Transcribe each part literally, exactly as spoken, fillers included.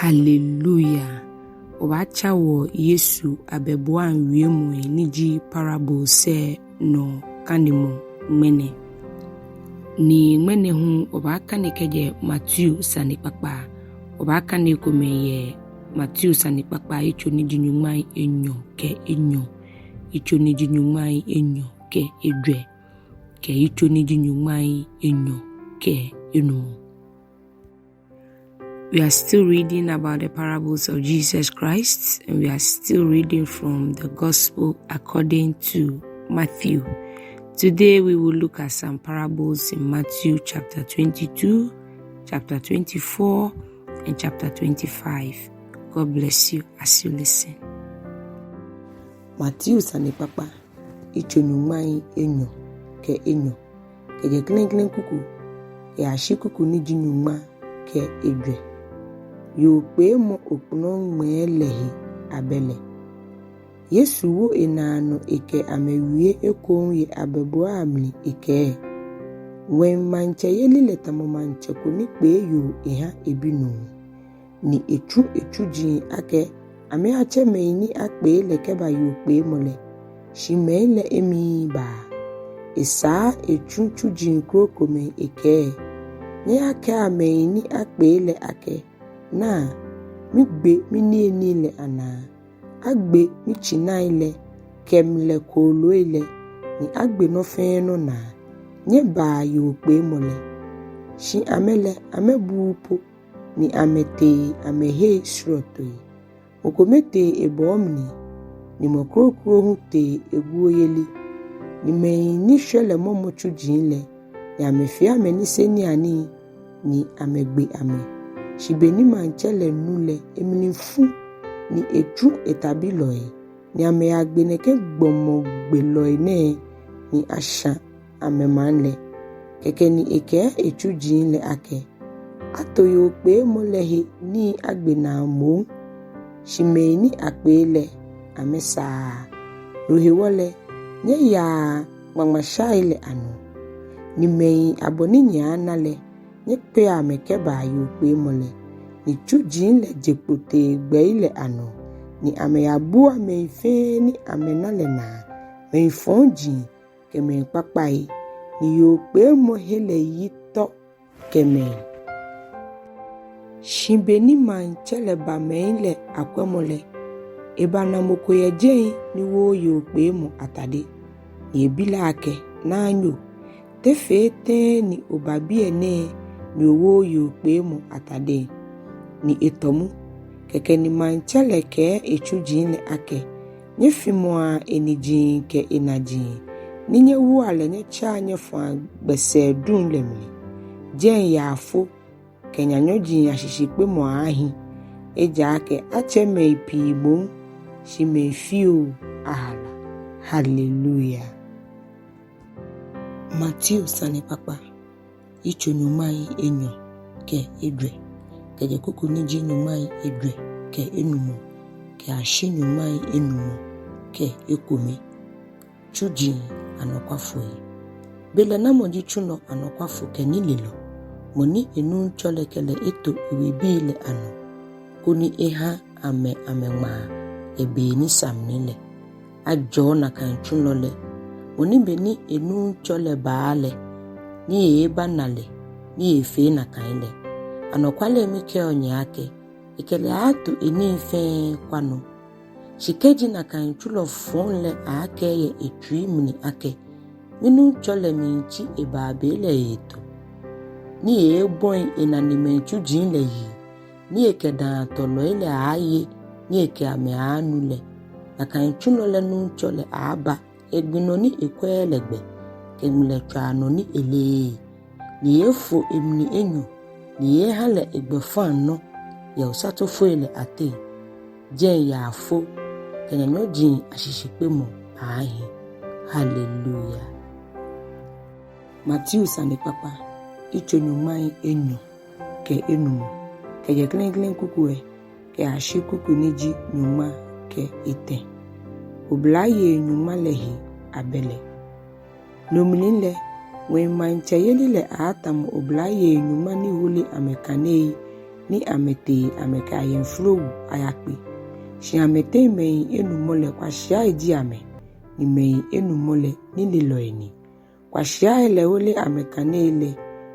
Hallelujah. Wɔbaatsa wɔ Yesu abɛbuai wiemɔi ni ji parables lɛ nɔ kanemɔ ŋmɛnɛ. Ni ŋmɛnɛ hu wɔbaakane kɛjɛ Mateo sanekpakpa. Wɔbaakane ekomɛi yɛ Mateo sanekpakpa yitso ni ji nyɔŋmai enyɔ kɛ enyɔ, yitso ni ji nyɔŋmai enyɔ kɛ ejwɛ, kɛ yitso ni ji nyɔŋmai enyɔ kɛ enumɔ. We are still reading about the parables of Jesus Christ, and we are still reading from the Gospel according to Matthew. Today we will look at some parables in Matthew chapter twenty-two, chapter twenty-four, and chapter twenty-five. God bless you as you listen. Mateo sanekpakpa, yitso nyɔŋmai enyɔ kɛ enyɔ, kɛjɛ klɛŋklɛŋ kuku kɛyashi kuku ni ji nyɔŋma kɛ ejwɛ. Yookpeemɔ okplɔŋmɛɛ lɛ he abɛ lɛ. Yesu wo enaa nɔ ekɛ amɛ wie ekoŋŋ yɛ abɛbuai amli ekɛɛ: Ŋwɛi maŋtsɛyeli lɛ tamɔ maŋtsɛ ko ni kpee yoo eha ebinuu. Ni etsu etsuji akɛ amɛyatsɛ mɛi ni akpee lɛ kɛba yookpeemɔ lɛ, shi mɛi lɛ emiiba. Esaa etsu tsuji krokomɛi ekɛɛ: Nyɛyakɛa mɛi ni akpee lɛ akɛ: Naa, migbe miniyenii lɛ anaa, agbe mitsinai lɛ kɛ milɛ kooloi lɛ, ni agbe nɔ fɛɛ nɔ naa. Nyɛbaa yookpeemɔ lɛ. Shi amɛ lɛ, amɛbuuu po, ni amɛtee amɛhei srɔtoi. Mɔ kome tee ebɔɔ mli, ni mɔ kroko hu tee eguɔyeli. Ni mɛi ni shwɛ lɛ mɔmɔ tsuji lɛ, ni amɛfee amɛ niseniianii, ni amɛgbe amɛ. Shi be ni maŋtsɛ lɛ nu lɛ, emli fu, ni etsu etabilɔi, ni amɛyagbe nɛkɛ gbɔmɔgbelɔi nɛɛ, ni ashã amɛmaŋ lɛ. Kɛkɛ ni ekɛɛ etsuji lɛ akɛ: Ato yookpeemɔ lɛ he nii agbe naa moŋ, shi mɛi ni akpee lɛ, amɛsaaa. No hewɔ lɛ, nyɛyaa ŋmaŋmashai lɛ anɔ, ni mɛi abɔ ni nyɛaana lɛ, nyɛkpea amɛ kɛbaa yookpeemɔ lɛ. Ni tsuji lɛ je kpo tee gbɛi lɛ anɔ, ni amɛyabua mɛi fɛɛ ni amɛna lɛ naa, mɛi fɔji kɛ mɛi kpakpai, ni yookpeemɔ he lɛ yi tɔ kɛ mɛi. Shi be ni maŋtsɛ lɛ ba mɛi lɛ akwɛmɔ lɛ, ebana mɔ ko yɛ jɛi ni wooo yookpeemɔ atade. Ni ebi lɛ akɛ: Naanyo, te fee tɛŋŋ ni oba biɛ nɛɛ ni owooo yookpeemɔ atade? Ni etɔ mu. Kɛkɛ ni maŋtsɛ lɛ kɛɛ etsuji lɛ akɛ: Nyɛfimɔa eniji kɛ enaji, ni nyɛwoa lɛ nyɛtsɛa nyɛfɔa gbɛsɛɛ duŋ lɛ mli. Jɛi yaafo kɛ nyanyɔji ashishikpemɔ aaahi, ejaakɛ atsɛ mɛi pii moŋ, shi mɛi fioo ahala. Hallelujah. Mateo sanekpakpa, yitso nyɔŋmai enyɔ kɛ ejwɛ, kɛjɛ kuku ni ji nyɔŋmai ejwɛ kɛ enumɔ kɛyashi nyɔŋmai enumɔ kɛ ekome. Tsuji anɔkwafoi. Belɛ namɔ ji tsulɔ anɔkwafo kɛ nilelɔ, mɔ ni enuŋtsɔ lɛ kɛ lɛ eto ewebii lɛ anɔ, koni eha amɛ amɛŋmaa yɛ be ni sa mli lɛ? Ajɔɔ nakai tsulɔ lɛ, mɔ ni be ni enuŋtsɔ lɛ baa lɛ, ni eeebana lɛ, ni eefee nakai lɛ. Anɔkwale mikɛɔ nyɛ akɛ, ekɛ lɛ aaato enii fɛɛ kwa nɔ. Shi kɛji nakai tsulɔ fɔŋ lɛ aaakɛɛ yɛ etsui mli akɛ, minuŋtsɔ lɛ miitsi ebaa be lɛ eeeto, ni eeebɔi enanemɛi tsuji lɛ yi, ni ekɛ daatɔlɔi lɛ aaaye, ni ekɛ amɛ aaanu lɛ, nakai tsulɔ lɛ nuŋtsɔ lɛ aaaba yɛ gbi nɔ ni ekwɛɛɛ lɛ gbɛ, kɛ ŋmlɛtswaa nɔ ni eleee, ni eeefo emli enyɔ, ni eeeha lɛ egbɛfaŋnɔ yɛ osatofoi lɛ ateŋ. Jɛi yaafo kɛ nyanyɔji ashishikpemɔ aaahi. Hallelujah. Mateo sanekpakpa, yitso nyɔŋmai enyɔ kɛ enumɔ, kɛjɛ klɛŋklɛŋ kuku lɛ kɛyashi kuku ni ji nyɔŋma kɛ etɛ. Oblayei nyɔŋma lɛ he abɛ lɛ. No mli lɛ, ŋwɛi maŋtsɛyeli lɛ aaatamɔ oblayei nyɔŋma ni hole amɛkanei ni amɛtee amɛkɛ ayɛmforo wu ayakpe. Shi amɛteŋ mɛi enumɔ lɛ kwashiai ji amɛ, ni mɛi enumɔ lɛ nilelɔi ni. Kwashiai lɛ hole amɛkanei lɛ,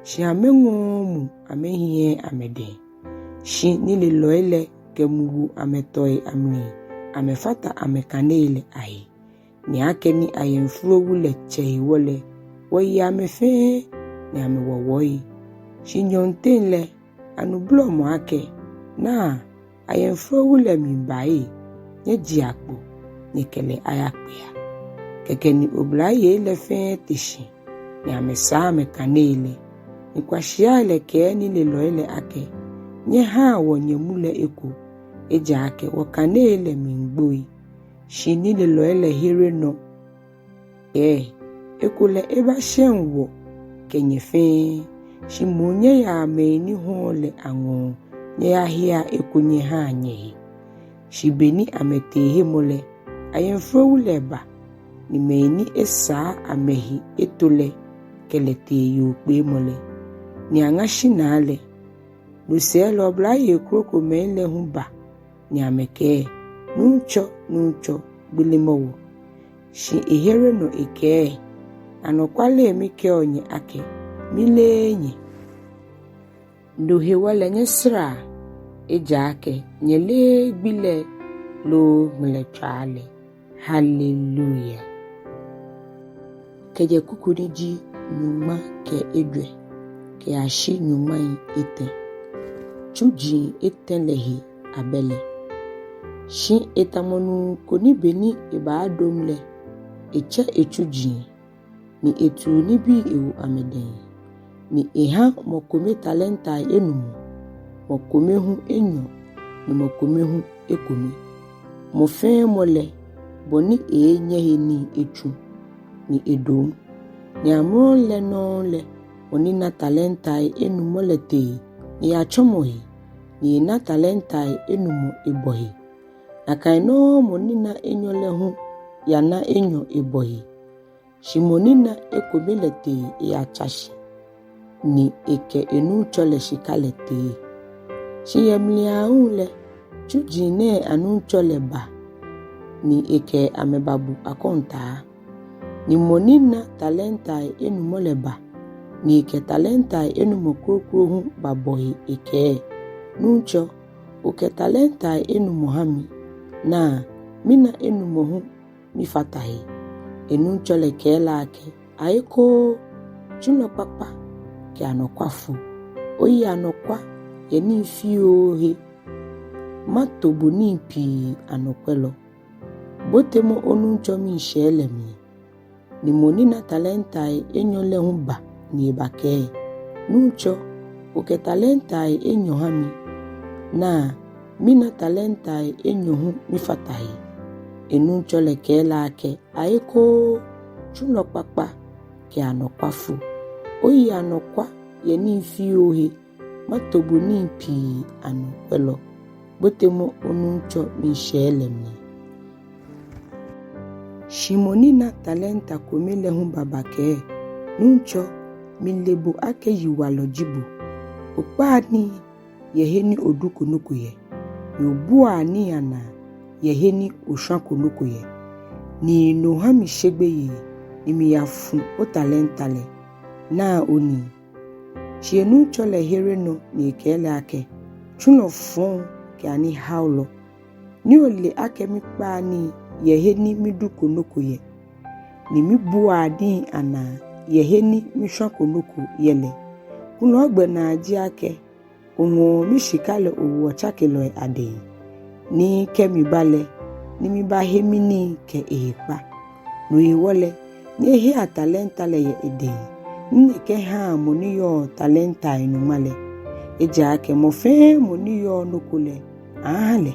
shi amɛŋɔɔɔ mu amɛhiɛɛɛ amɛdɛŋ. Shi nilelɔi lɛ kɛ mu wo amɛtɔi amli amɛfata amɛkanei lɛ ahe. Ni akɛni ayɛmforo wu lɛ tsɛ hewɔ lɛ, wɔye amɛ fɛɛ, ni amɛwɔwɔi. Shi nyɔɔŋteŋ lɛ, anu blɔmɔ akɛ, naa, ayɛmforo wu lɛ miiba ee, nyɛjea kpo, nyɛkɛ lɛ ayakpea. Kɛkɛ ni oblayei lɛ fɛɛ te shi, ni amɛsaa amɛkanei lɛ. Ni kwashiai lɛ kɛɛ nilelɔi lɛ akɛ, nyɛhaa wɔ nyɛmu lɛ eko, ejaakɛ wɔkanei lɛ miigboi. Shi nilelɔi lɛ here nɔ kɛɛ, ekolɛ ebashɛŋ wɔ kɛ nyɛ fɛɛ, shi moŋ nyɛyaa mɛi ni hɔɔ lɛ aŋɔɔ, nyɛyahea eko nyɛhaa nyɛhe. Shi beni amɛtee hemɔ lɛ, ayɛmforo wu lɛ ba, ni mɛi ni esaa amɛhe eto lɛ kɛ lɛ tee yookpeemɔ lɛ. Ni aŋa shinaa lɛ. No sɛɛ lɛ oblayei krokomɛi lɛ hu ba, ni amɛkɛɛ, Nuŋtsɔ, Nuŋtsɔ, gbelemɔ wɔ. Shi ehere nɔ ekɛɛ, anɔkwale mikɛɔ nyɛ akɛ, mileee nyɛ. No hewɔ lɛ nyɛsaraa, ejaakɛ nyɛleee gbi lɛ loo ŋmɛlɛtswaa lɛ. Haleluya. Kɛjɛ kuku ni ji nyɔŋma kɛ ejwɛ kɛyashi nyɔŋmai etɛ. Tsuji etɛ lɛ he abɛ lɛ. Shi etamɔ nuu ko ni beni ebaadom lɛ, etsɛ etsuji, ni etuu nibii ewo amɛdɛŋ, ni eha mɔ kome talentai enumɔ, mɔ kome hu enyɔ, ni mɔ kome hu ekome. Mɔ fɛɛ mɔ lɛ, bɔ ni eeenyɛ he nii etsu, ni edom. Ni amrɔ lɛ nɔŋŋ lɛ, mɔ ni na talentai enumɔ lɛ tee, ni eyatsɔmɔ he, ni ena talentai enumɔ ebɔ he. Nakai nɔŋŋ mɔ ni na enyɔ lɛ hu yana enyɔ ebɔ he. Shi mɔ ni na ekome lɛ tee eyatsa shi, ni ekɛ enuŋtsɔ lɛ shika lɛ tee. Shi yɛ mli aahu lɛ, tsuji nɛɛ anuŋtsɔ lɛ ba, ni ekɛ amɛ babu akɔntaa. Ni mɔ ni na talentai enumɔ lɛ ba, ni ekɛ talentai enumɔ kroko hu babɔ he ekɛɛ, Nuŋtsɔ, okɛ talentai enumɔ ha mi. Naa, mina enumɔ hu mifata he. Enuŋtsɔ lɛ kɛɛ lɛ akɛ, Aekoo, tsulɔ kpakpa kɛ anɔkwafo. Oye anɔkwa yɛ nii fioo he. Mato bo nii pii anɔkwɛlɔ. Botemɔ onuŋtsɔ miishɛɛ lɛ mli. Ni mɔ ni na talentai enyɔ lɛ hu ba ni ebakɛɛ, Nuŋtsɔ, okɛ talentai enyɔ ha mi. Naa, mina talentai enyɔ hu mifata he. Enuŋtsɔ lɛ kɛɛ lɛ akɛ, Aekoo, tsulɔ kpakpa kɛ anɔkwafo. Oye anɔkwa yɛ nii fioo he. Mato bo nii pii anɔkwɛlɔ. Botemɔ onuŋtsɔ miishɛɛ lɛ mli. Shi mɔ ni na talenta kome lɛ hu ba bakɛɛ, Nuŋtsɔ, mile bo akɛ yiwalɔ ji bo. Okpaa nii yɛ he ni oduko nɔ ko yɛ, ni obuaa nii anaa yɛ he ni oshwako nɔ ko yɛ. Ni no ha mishe gbeyei, ni miyafu otalenta lɛ. Naa onii. Shi enuŋtsɔ lɛ here nɔ ni ekɛɛ lɛ akɛ, Tsulɔ fɔŋ kɛ anihaolɔ, ni ole akɛ mikpaa nii yɛ he ni miduko nɔ ko yɛ, ni mibuaa nii anaa yɛ he ni mishwako nɔ ko yɛ lɛ. Kulɛ ogbɛnaa ji akɛ oŋɔɔ mishika lɛ owoɔ tsakelɔi adɛŋ, ni kɛ miba lɛ, ni mibahe minii kɛ ehe kpa. No hewɔ lɛ, nyɛhea talenta lɛ yɛ edɛŋ, ni nyɛkɛhaa mɔ ni yɔɔ talentai nyɔŋma lɛ. Ejaakɛ mɔ fɛɛ mɔ ni yɔɔ nɔ ko lɛ, aaaha lɛ,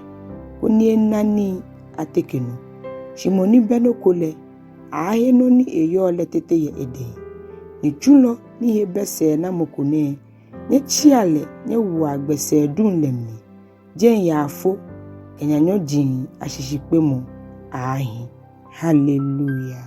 koni ena nii ateke nɔ. Shi mɔ ni bɛ nɔ ko lɛ, aaahe nɔ ni eyɔɔ lɛ tete yɛ edɛŋ. Ni tsulɔ ni he bɛ sɛɛnamɔ ko nɛɛ, nyɛtsia lɛ nyɛwoa gbɛsɛɛ duŋ lɛ mli, jɛi yaafo kɛ nyanyɔji ashishikpemɔ aaahi. Hallelujah.